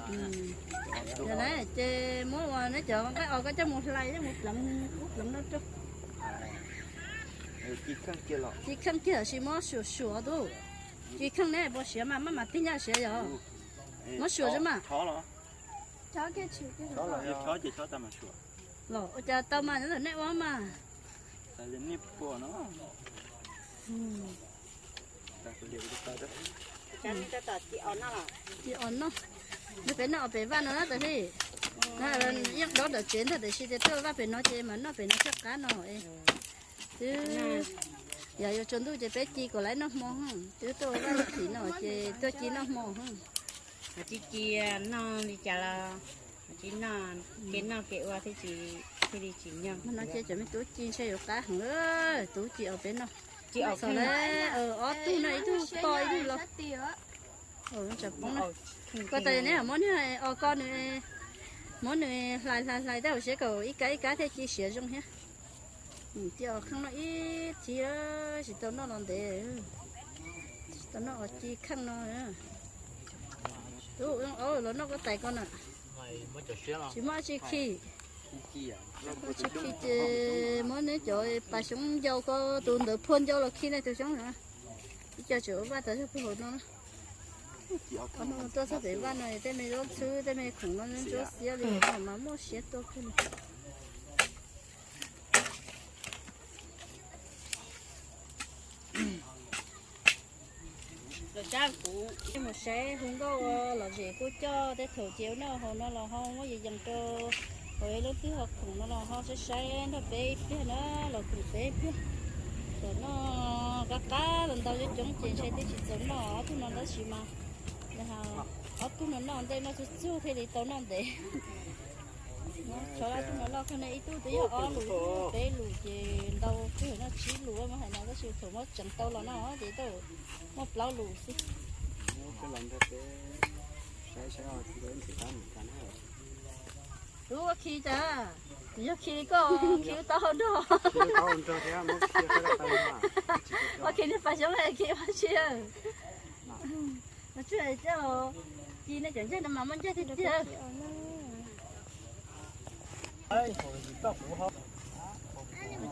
Yog na ces muab ua neb cov nqaij os koj coj mus hlais coj mus pleev ub pleev no rau. Ci kheej kiag los sis muab suam suam tub. Ci kheej neb puas siav mas maj mam tig nyaj siav yog. Muab suam xwb mas. Los ua cas tau mas nyob ntawm nej ua mas. Ci os noj. Nws peb noj pem vaj no na tab sis yeej dob ntawm tsev ntag tiam sis tias tuaj vaj pem no ces mas noj pem no thiaj qab no. Twb yog yuav tsaus ntuj ces peb ci kom lawv noj hmo, twb tuaj vaj khim no ces tuaj ci noj hmo. Ci ci noj li cas los ci noj, kev noj kev ua thiaj tsis, thiaj li tsis nyoo. Mas no ces cov me tub ci ntshe yuav qab heev, tub ci os peb noj. Txog lawm, ob tug no ib tug poj ib tug los. Koj tas neb muab niag os ko nws, muab nws hlais hlais hlais tej hauv siab kom ib kab ib kab thiaj ci siav zoo thiab. Ci os kheej no ib thiv tsis tau noj los ntev, tsis tau noj os ci kheej no. Tub aub los noj koj tais ko na. Tsis muaj dab tsi khi, tsis khi ces muab neb cov pas xyoob ncau ko tus ntawd phua ncau los khi na tus xyoob na. Ib co tseem ua vaj tas zog puag hauv no na. Tuaj txog pem vaj no tej me zaub txhwb tej me khoom no ntsuab xiab li no mas muaj siab tuaj kawg li. Los sab kuv mus saib hu nkauj ua lom zem kuj coj tej thaum ces ua noj haus no los ho muab yees yees rau, hauv lub twg ho khoom no los ho saib saib nrog peb ib pliag na, los koom peb ib pliag. Kom noj qab qab los ntau coob coob ces ntshe twb tsis txaus noj ob tug no tab sis mas ob tug no noj ntej noj txuag txuag thiaj li tau noj ntev. Tshuav ob tug no loj kawg ne, ib tug twb yog ob lus, ib tug peb lus ces ntau kawg no tsib lus muab hais no tab sis thaum muab tseev tau los no ces tau muaj plaub lus xwb. Tub ua khi cas, yog khi li koj khi tau hau nrog. Ua khi niag pas xyoob khi ua tsi. Mas tsuas coj ci nej cov ncaig no mas muaj ncaig tiag tiag.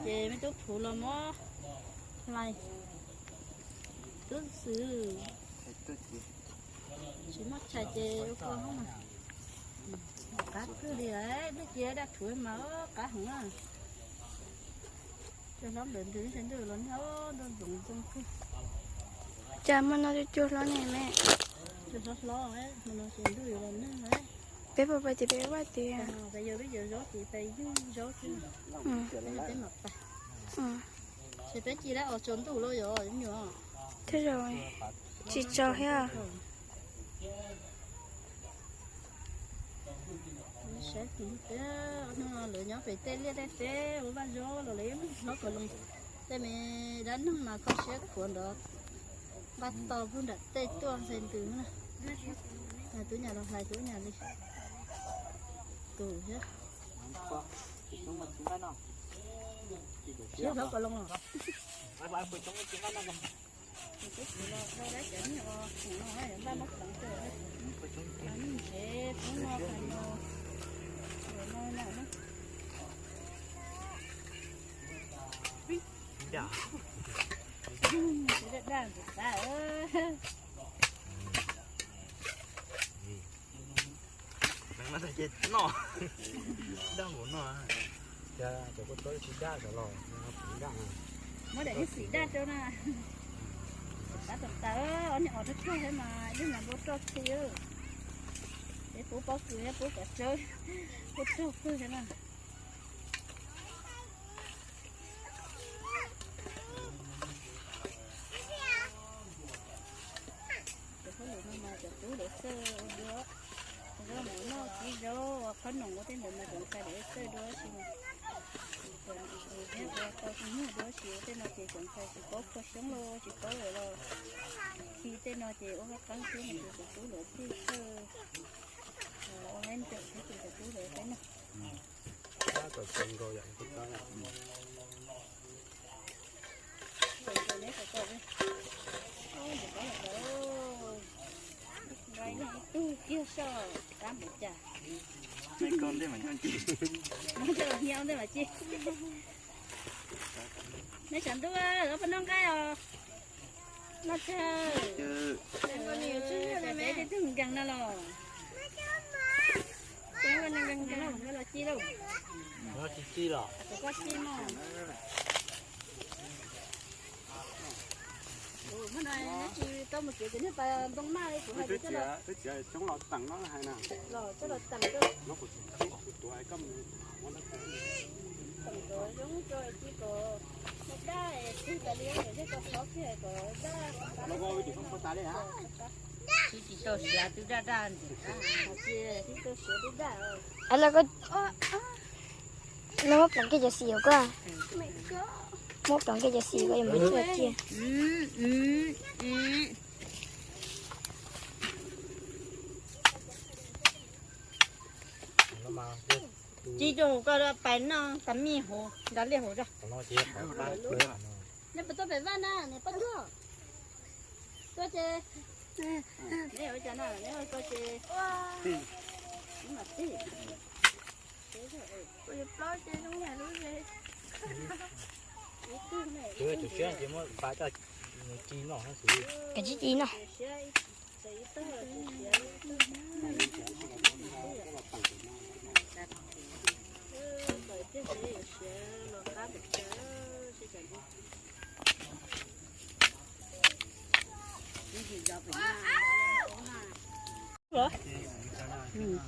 Ces me tub phuv los muab hlais tub xwb. Tsis muaj tshais ces ua ko mas qab kawg li, nej cia daj rhuav mas qab heev na. Cua hlob ntawd nrog ntuj los nag, ntuj ntxoov ntxoo kawg. Cas hmo no cua cua hlob ne me? Cua hlob hlob, hmo no ces ntuj yuav los nag. Peb puas pais ces peb vaj tias, peb yog peb cov zaub ces pais yug zaub xwb. Peb mam pais. Ces peb ci lawm os, tsaus ntuj los yog nyuam. Thiab zaum tsis tsaus thiab. Saib kuv hnub no lawv nyob pem tej liaj tej teb ua vaj zaub los lawv hlob kom loo. Tej me dab neeg mas kho siab khuav nrov nqa tau puag nram tej tuaj nqes ntws na. Tub nyam los hlais tub nyam li. Tus thiab. Siab hlob kom loo los. Tus tub los rau dab cov niag os, tus no npaj muab pleev rau, nws tsev pub no hais no, no na. Daj daj ntxim qab. Noj daj npaum no, cov kua txob tsis daj los, muab daim xim daj rau na. Qab tau tas, ob niag os rog rog thiab mas yeej mas npau roj txi. Peb pub pob kws thiab pub kav tsawb, pub rog kawg thiab na. Cov hauj lwm no mas cov tub lawv xawj ua dua, ua zaub mov noj, kib zaub, ua qhob noom ua tej ntawd mas cov ntxhais lawv xawj dua tab sis mas, thiab ua tau tus nyuag dua tab sis ua tej no ces cov ntxhais tsis paub kho xyoob los tsis paub lawm los khi tej no ces ua qab qeeb xwb no ces cov tub lawv thiaj xawj ua neb ntawm thiab ces cov tub lawv peb no. Tug kiag soj qab npaum cas. Neb sawv ntuj, ob peb noj nqaij os. Noj tsawg. Tej tug nkees no los. Los ci lauj. Ci los. Koj ci no. Tsis tau mus txiav ces niag pas ntoo maj li kuv hais tias coj los, los coj los teem rau. Teem kom zoo rau ci kom daj, twb tas li kom xov kiag kom daj. Twb tsis tau siav twb daj daj ntawm qab. Twb tau siav twb daj. Muab pleev kiag cov xim hauv koj. Muab pleev kiag cov xim koj yuav mus tsuag ciaj. Ci rau hauv koj pais noj tas mij hauv nrad liaj hauv zog. Neb puas tuaj pem vaj na, neb pab tuaj. Tuaj ces, neb ua cas na, neb ua koj ces, neb mam tig. Kuv yuav plaub ces zoo yam lub ze. Tus siab ces muab pab coj mus ci noj xwb. Kav tsij ci noj.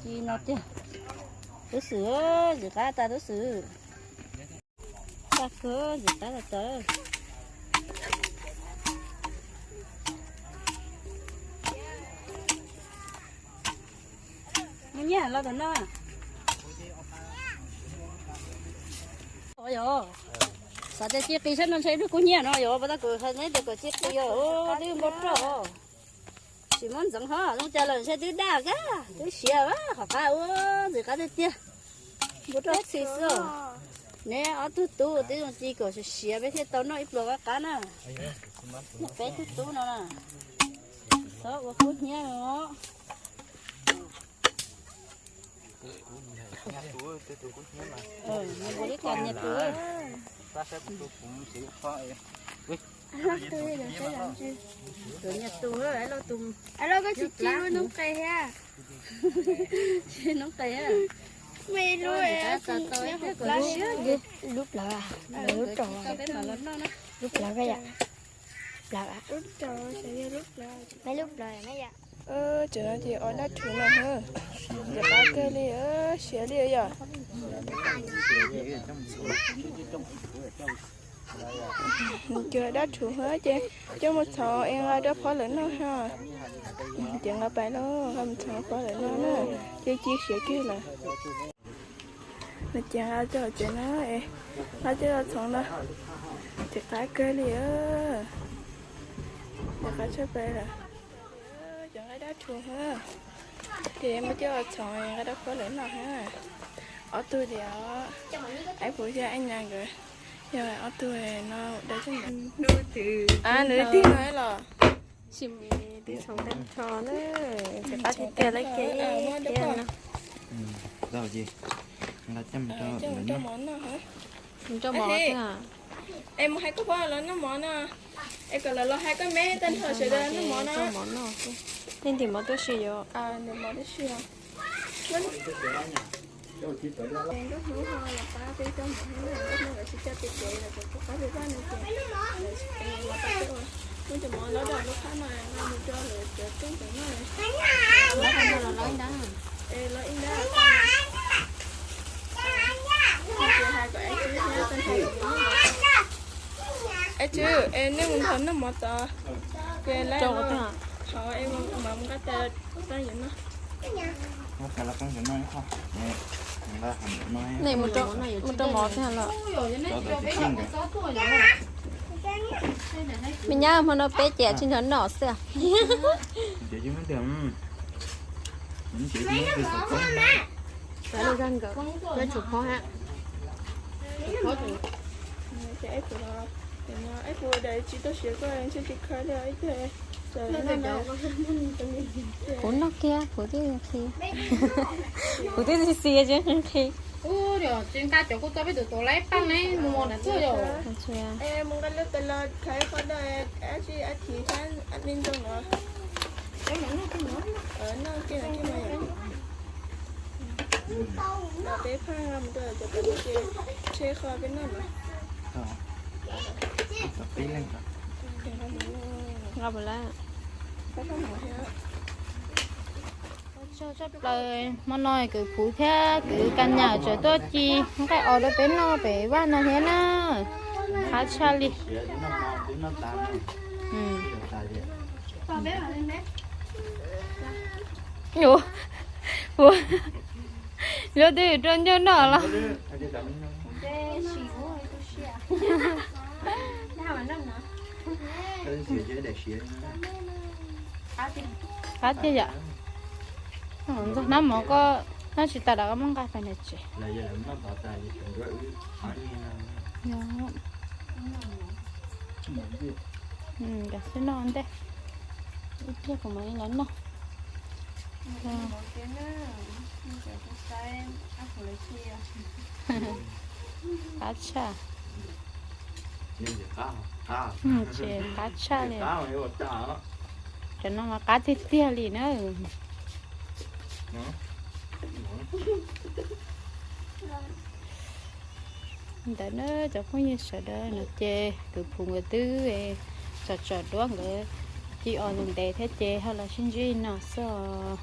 Ci no tiag. Tub xwm, zim qab tas tub xwm. Tag kawg, zim qab tas tas. Muaj nyiaj los tom no. Yog xav tias ci qis sab no ntshe ib lub kub hnyiab no yog pas tau kuv hais neb tias kom ci qis yog twb npau roj. Tsis muab ntxeev hov zoo cas lawm ntshe twb daj kag twb siav qhov qab ua ntxim qab tiag tiag. Npau roj txhis xwb. Neb ob tug tub twb zoo ci kom siav siav peb thiaj tau noj ib pluas qab qab na. Neb peb tug tub no na. Txhob ua kub hnyiab os. Tus nyias tus. Tus nyias tus, es los koj tsis ci noob qes thiab. Noob qes. Lub plawv, lub rau, lub plawv koj yam. Plawv, lub plawv, lub plawv. Cov no ces ua dab rhuv no, ntxim qab kawg li, siav li yom. Cov dab rhuv ces coj mus txhoov es nqa rau phob lawv noj ha. Ces nqa pais los nqa mus txhoov phob lawv noj na, ces ci siav kiag lawm. Nws ces nqa coj tsev na, nqa coj los txhoov na, ntxim qab kawg li, ntxim qab tshaj plaws lawm. Cov nqaij dab rhuv, ces muab coj los txhoov nqa rau phob lawv noj ha. Ob tug tias, Aib Puv thiab Aib Nyas nkawd, yog ob tug no dawb thiab. Nws twb tig no los. Ntxim qab tiag tiag lawm ces. Mus rau mov thiab. Es mus hais koj pab los noj mov no. Es kom lawv los hais koj me tag nrho sawv daws noj mov no. Nej ntim mov tuaj sia yuav. Nkauj hnub ho los pab peb coj mov thiab na, nkauj hnub lawv tsis coj pem kev, lawv kuj qab peb vaj no ces lawv los pab peb ua. Muab cov mov los rau lub qab no nqa mus rau lawv cov rooj cov no. Los ib nrab. Aib Tswb, es nej mus nthos noj mov tod, ces lawv los thov es mam mus nqa tas tag yuav noj. Nej mus rau mov thiab los? Me nyab hmo no peb ces tsis nrog noj xwb. Aib Puv, daim tsis tau siav koj ntshe tsis khaws li ib teg. Kuv noj kiag, kuv twb qhi, kuv twb xi xi tsis qhi. Ub, tsis nqa cov kuv tau peb tus tuav laib paj ne, mus na tuaj yom. Peb pheej nqa mus rau cov pem ces tsheb qhov peb noj no. Nqa mus lawm. Tshaj plaws hmo no kwv Phuv thiab kwv Ka Nyam tseem tuaj ci nqaij os rau peb noj pem vaj no thiab na. Qab tshaj li. Ua, yuav twb rau ncauj noj los. Qab tiag yom. Ntxog hnab mov koj noj tsis tas los koj muab nqa pais nram tsev. Kav xwb noj ua ntej, ib pliag kuv mam li los noj. Qab tshaj. Tsis qab tshaj li. Cov no mas qab tiag tiag li na. Ntawd na cov phooj ywg sawv daws, no ces kwv Phuv nkawd twb tsom tsom duab, nkawd ci os ntev ntev thiab ces ho los sib ntsib no xwb os.